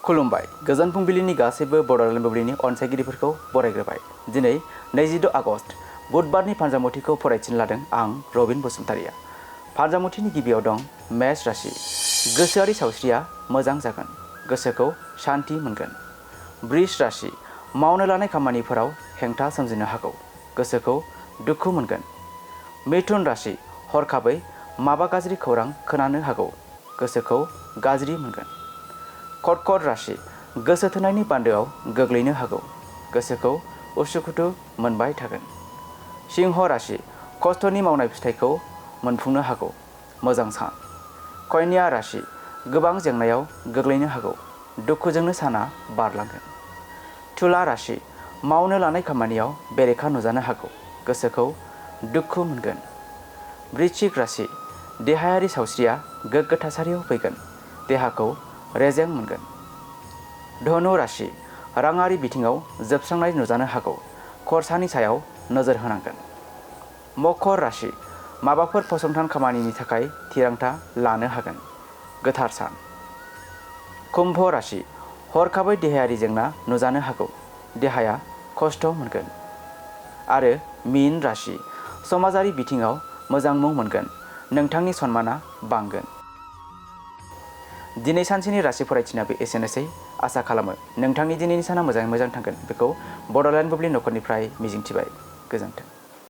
खुलुमबाय गोजोन फुंबिलिनि गासैबो बड'लेण्ड बुब्लिनि अनसायगिरिफोरखौ बरायग्रोबाय। दिनै 22 आगस्ट बुधबारनि फान्जामुथिखौ फरायथिनो लादों आं रबिन बसुमतारिया। फान्जामुथिनि गिबियाव दं मेष राशि। गोसोआरि सावस्रिया मोजां जागोन, गोसोखौ शान्ति मोनगोन। वृष राशि। मावनो लानाय खामानिफोराव हेंथा सोमजिनो हागौ, गोसोखौ दुखु मोनगोन। मिथुन राशि। हरखाबै माबा गाज्रि खौरां खोनानो हागौ, गोसोखौ गाज्रि मोनगोन। कर्कट राशि। गोसो थोनायनि बान्दोआव गोग्लैनो हागौ, गोसोखौ उसुखुथु मोनबाय थागोन। सिंह राशि। खस्थ'नि मावनाय फिथाइखौ मोनफुंनो हागौ, मोजां सान। कन्या राशि। गोबां जेंनायाव गोग्लैनो हागौ, दुखुजोंनो साना बारलांगोन। तुला राशि। मावनो लानाय खामानियाव बेरेखा नुजानो हागौ, गोसोखौ दुखु मोनगोन। वृश्चिक राशि। देहायारि सावस्रिया गोग्गो थासारियाव फैगोन, देहाखौ रेजें मोनगोन। धनु राशि। राङारि बिथिङाव जोबस्रांनाय नुजानो हागौ, खरसानि सायाव नोजोर होनांगोन। मकर राशि। माबाफोर फसंथान खामानिनि थाखाय थिरांथा लानो हागोन, गोथार सान। कुम्भ राशि। हरखाबै देहायारि जेंना नुजानो हागौ, देहाया खस्थ' मोनगोन। आरो मीन राशि। समाजारि बिथिङाव मोजां मुं मोनगोन, नोंथांनि सन्माना बांगोन। दिनै सानसेनि राशि फरायथिनायाबो एसेनोसै। आसा खालामो नोंथांनि दिनैनि साना मोजाङै मोजां थांगोन बेखौ बड'लेण्ड बुब्लि नखरनिफ्राय मिजिंथिबाय। गोजोन्थों।